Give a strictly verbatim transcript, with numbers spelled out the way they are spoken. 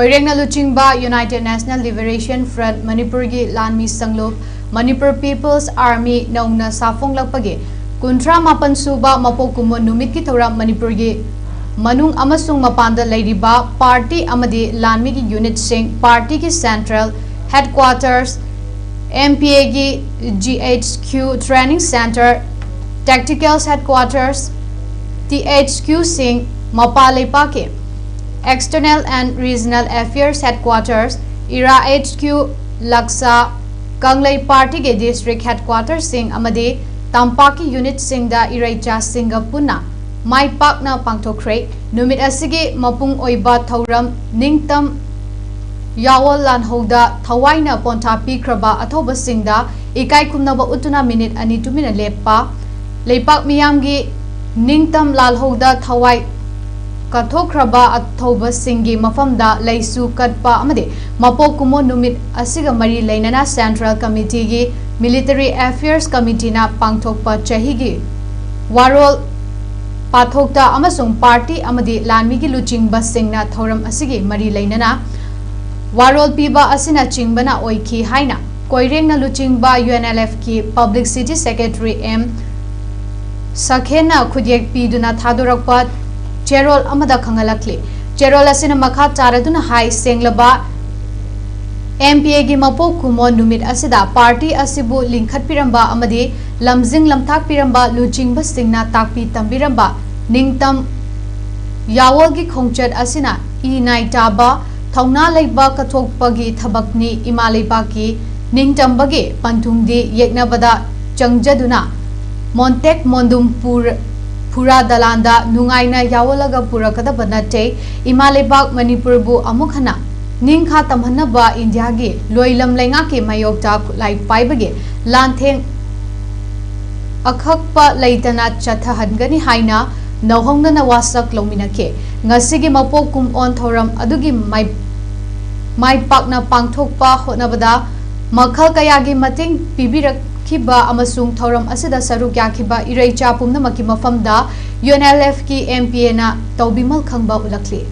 ꯀꯣꯏꯔꯦꯡꯅ ꯂꯨꯆꯤꯡꯕ United National Liberation Front ꯃꯅꯤꯄꯨꯔꯒꯤ ꯂꯥꯟꯃꯤ ꯁꯪꯂꯨꯞ Manipur People's Army ꯅꯧꯅ ꯁꯥꯐꯣꯡꯂꯛꯄꯒꯤ ꯀꯨꯟꯊ꯭ꯔꯥ ꯃꯥꯄꯟ ꯁꯨꯕ ꯃꯄꯣꯛ ꯀꯨꯝꯑꯣꯟ ꯅꯨꯃꯤꯠꯀꯤ ꯊꯧꯔꯝ ꯃꯅꯤꯄꯨꯔꯒꯤ ꯃꯅꯨꯡ ꯑꯃꯁꯨꯡ ꯃꯄꯥꯟꯗ ꯂꯩꯔꯤꯕ ꯄꯥꯔꯇꯤ ꯑꯃꯗꯤ ꯂꯥꯟꯃꯤꯒꯤ ꯌꯨꯅꯤꯠꯁꯤꯡ, ꯄꯥꯔꯇꯤꯒꯤ Central Headquarters, M P Aꯒꯤ G H Q Training Centre, Tactical Headquarters, T H Q ꯁꯤꯡ, ꯃꯄꯥꯟ ꯂꯩꯄꯥꯛꯀꯤ External and Regional Affairs Headquarters, era H Q, ꯂꯛꯁꯥ, ꯀꯪꯂꯩ ꯄꯥꯔꯇꯤꯒꯤ District Headquarters ꯁꯤꯡ ꯑꯃꯗꯤ ꯇꯝꯄꯥꯛꯀꯤ ꯌꯨꯅꯤꯠꯁꯤꯡꯗ ꯏꯔꯩꯆꯥꯁꯤꯡꯒ ꯄꯨꯟꯅ ꯃꯥꯏ ꯄꯥꯛꯅ ꯄꯥꯡꯊꯣꯛꯈ꯭ꯔꯦ꯫ ꯅꯨꯃꯤꯠ ꯑꯁꯤꯒꯤ ꯃꯄꯨꯡ ꯑꯣꯏꯕ ꯊꯧꯔꯝ ꯅꯤꯡꯇꯝ ꯌꯥꯋꯣꯜ ꯂꯥꯟꯍꯧꯗ ꯊꯋꯥꯏꯅ ꯄꯣꯟꯊꯥ ꯄꯤꯈ꯭ꯔꯕ ꯑꯊꯧꯕꯁꯤꯡꯗ ꯏꯀꯥꯏ ꯈꯨꯝꯅꯕ ꯎꯠꯇꯨꯅ ꯃꯤꯅꯤꯠ ꯑꯅꯤ ꯇꯨꯃꯤꯟꯅ ꯂꯦꯞꯄ, ꯂꯩꯄꯥꯛ ꯃꯤꯌꯥꯝꯒꯤ ꯅꯤꯡꯇꯝ ꯂꯥꯜꯍꯧꯗ ꯊꯋꯥꯏ ꯀꯠꯊꯣꯛꯈ꯭ꯔꯕ ꯑꯊꯧꯕꯁꯤꯡꯒꯤ ꯃꯐꯝꯗ ꯂꯩꯁꯨ ꯀꯠꯄ ꯑꯃꯗꯤ ꯃꯄꯣꯛ ꯀꯨꯝꯑꯣꯟ ꯅꯨꯃꯤꯠ ꯑꯁꯤꯒ ꯃꯔꯤ ꯂꯩꯅꯅ Central Committeeꯒꯤ Military Affairs Committeeꯅ ꯄꯥꯡꯊꯣꯛꯄ ꯆꯍꯤꯒꯤ ꯋꯥꯔꯣꯜ ꯄꯥꯊꯣꯛꯇ ꯑꯃꯁꯨꯡ ꯄꯥꯔꯇꯤ ꯑꯃꯗꯤ ꯂꯥꯟꯃꯤꯒꯤ ꯂꯨꯆꯤꯡꯕꯁꯤꯡꯅ ꯊꯧꯔꯝ ꯑꯁꯤꯒꯤ ꯃꯔꯤ ꯂꯩꯅꯅ ꯋꯥꯔꯣꯜ ꯄꯤꯕ ꯑꯁꯤꯅꯆꯤꯡꯕꯅ ꯑꯣꯏꯈꯤ ꯍꯥꯏꯅ ꯀꯣꯏꯔꯦꯡꯅ ꯂꯨꯆꯤꯡꯕ UNLFꯀꯤ Publicity Secretary M ꯁꯈꯦꯟꯅ ꯈꯨꯠꯌꯦꯛ ꯄꯤꯗꯨꯅ ꯊꯥꯗꯣꯔꯛꯄ ꯆꯦꯔꯣꯜ ꯑꯃꯗ ꯈꯪꯍꯜꯂꯛꯂꯤ꯫ ꯆꯦꯔꯣꯜ ꯑꯁꯤꯅ ꯃꯈꯥ ꯇꯥꯔꯗꯨꯅ ꯍꯥꯏ, ꯁꯦꯡꯂꯕ M P Aꯒꯤ ꯃꯄꯣꯛ ꯀꯨꯝꯑꯣꯟ ꯅꯨꯃꯤꯠ ꯑꯁꯤꯗ ꯄꯥꯔꯇꯤ ꯑꯁꯤꯕꯨ ꯂꯤꯡꯈꯠꯄꯤꯔꯝꯕ ꯑꯃꯗꯤ ꯂꯝꯖꯤꯡ ꯂꯝꯇꯥꯛꯄꯤꯔꯝꯕ ꯂꯨꯆꯤꯡꯕꯁꯤꯡꯅ ꯇꯥꯛꯄꯤ ꯇꯝꯕꯤꯔꯝꯕ ꯅꯤꯡꯇꯝ ꯌꯥꯋꯣꯜꯒꯤ ꯈꯣꯡꯆꯠ ꯑꯁꯤꯅ ꯏ ꯅꯥꯏ ꯇꯥꯕ, ꯊꯧꯅꯥ ꯂꯩꯕ ꯀꯠꯊꯣꯛꯄꯒꯤ ꯊꯕꯛꯅꯤ꯫ ꯏꯃꯥ ꯂꯩꯕꯥꯛꯀꯤ ꯅꯤꯡꯇꯝꯕꯒꯤ ꯄꯟꯊꯨꯡꯗꯤ ꯌꯦꯛꯅꯕꯗ ꯆꯪꯖꯗꯨꯅ ꯃꯣꯟꯇꯦꯛ ꯃꯣꯟꯗꯨꯝ ꯄꯨꯔ-, ꯐꯨꯔꯥ ꯗꯂꯥꯟꯗ ꯅꯨꯡꯉꯥꯏꯅ ꯌꯥꯋꯣꯜꯂꯒ ꯄꯨꯔꯛꯀꯗꯕ ꯅꯠꯇꯦ꯫ ꯏꯃꯥ ꯂꯩꯕꯥꯛ ꯃꯅꯤꯄꯨꯔꯕꯨ ꯑꯃꯨꯛ ꯍꯟꯅ ꯅꯤꯡꯈꯥ ꯇꯝꯍꯟꯅꯕ ꯏꯟꯗꯤꯌꯥꯒꯤ ꯂꯣꯏꯂꯝ ꯂꯩꯉꯥꯛꯀꯤ ꯃꯥꯌꯣꯛꯇ ꯈꯨꯠꯂꯥꯏ ꯄꯥꯏꯕꯒꯤ ꯂꯥꯟꯊꯦꯡ ꯑꯈꯛꯄ ꯂꯩꯇꯅ ꯆꯠꯊꯍꯟꯒꯅꯤ ꯍꯥꯏꯅ ꯅꯧꯍꯧꯅꯅ ꯋꯥꯁꯛ ꯂꯧꯃꯤꯟꯅꯈꯤ꯫ ꯉꯁꯤꯒꯤ ꯃꯄꯣꯛ ꯀꯨꯝꯑꯣꯟ ꯊꯧꯔꯝ ꯑꯗꯨꯒꯤ ꯃꯥꯏ-, ꯃꯥꯏ ꯄꯥꯛꯅ ꯄꯥꯡꯊꯣꯛꯄ ꯍꯣꯠꯅꯕꯗ ꯃꯈꯜ ꯀꯌꯥꯒꯤ ꯃꯇꯦꯡ ꯄꯤꯕꯤꯔꯛꯈꯤꯕ ꯑꯃꯁꯨꯡ ꯊꯧꯔꯝ ꯑꯁꯤꯗ ꯁꯔꯨꯛ ꯌꯥꯈꯤꯕ ꯏꯔꯩꯆꯥ ꯄꯨꯝꯅꯃꯛꯀꯤ ꯃꯐꯝꯗ UNLFꯀꯤ M P Aꯅ ꯇꯧꯕꯤꯃꯜ ꯈꯪꯕ ꯎꯠꯂꯛꯂꯤ꯫